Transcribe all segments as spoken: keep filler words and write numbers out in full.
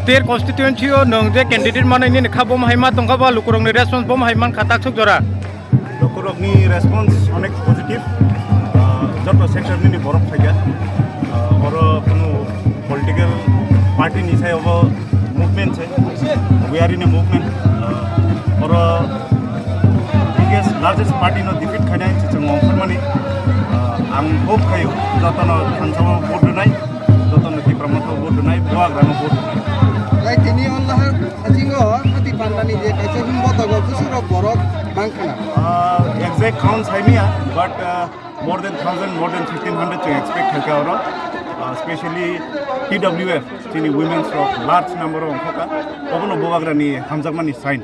Ter constituency o nwng je candidate manwi nini kha, bo hai ma tongkha ba lukurokni response bo hai mankha taksuk jora? Lukurokni response onek positive, ah, joto sector nini borok phaikha. Ah, oro kunu political party ni sayo bo movement se, we are in a movement. Ah, oro biggest, largest party no defeat khainai se chwng ongkhormani. Ah, ang hope khayo jotono thansao vote rwnai, jotono Tipra Motha vote rwnai, Bubagrano vote rwnai. Tai tini o lahar thasingo hati pandani je kaisa himbo togo bwswk rok borok bangkhana. Ah, exact count saimia, but, ah, more than thousand, more than fifteen hundred chwng expect khaikha oro. Ah, specially T W F, chini women's rok large number o ongkhokha. Obono Bubagrani hamjakmani sign.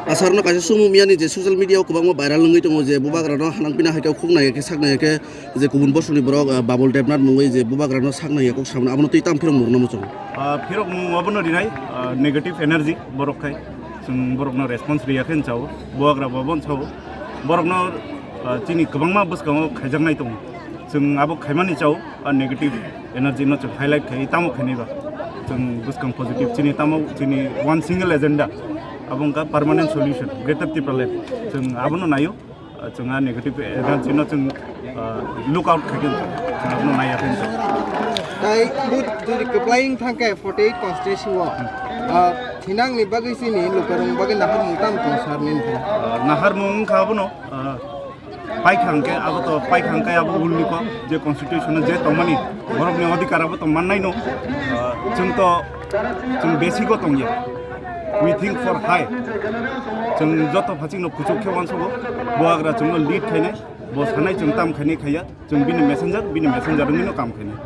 Asarno kaisa sumung miyani je social media o kwbangma viral wngwi tongo je Bubagrano hanang pina hai khe khuk nai khe sak nai khe je kubun bosongni borok, ah, Babul Debnath mungwi je Bubagrano sak nai khe kok samano abono twi tam phirok mung namo chwng. Ah, phirok mung abono rinai, ah, negative energy borok khai. Chwng borokno response riya khe chao, Bubagra bo abono chao. Borokno, ah, chini kwbangma bwskango khaijaknai tongo. Chwng abo khaimani chao, ah, negative energy no chwng highlight khai tamo khainai ba. Chwng bwskang positive chini tamo chini one single agenda. Abo wngkha permanent solution, Greater Tipraland. Chwng abono naio, ah, chwng a negative energy no chwng, ah, look out khai khe chwng abono naiya khe. Tai bu jodi kwplai wng thang khe forty eight constituency o, ah, thinangni bagwi chini lukurokni bagwi naharmung tamo tong sar nini khe? Ah, naharmung wngkha abono, ah, Paikha hwnkhe abo to, paikha hwnkhe abo ulni kok, je constitution o je tongmani, borokni odhikar abo to mannaino. Ah, chwng to, chwng basic o tongya. We think for high. Chwng joto phachikno kuchuk khe uansugo, Bubagra chwngno lead khainai, bo sanai chwng tam khainai khaiya, chwng bini messenger, bini messenger wngwino kam khainai.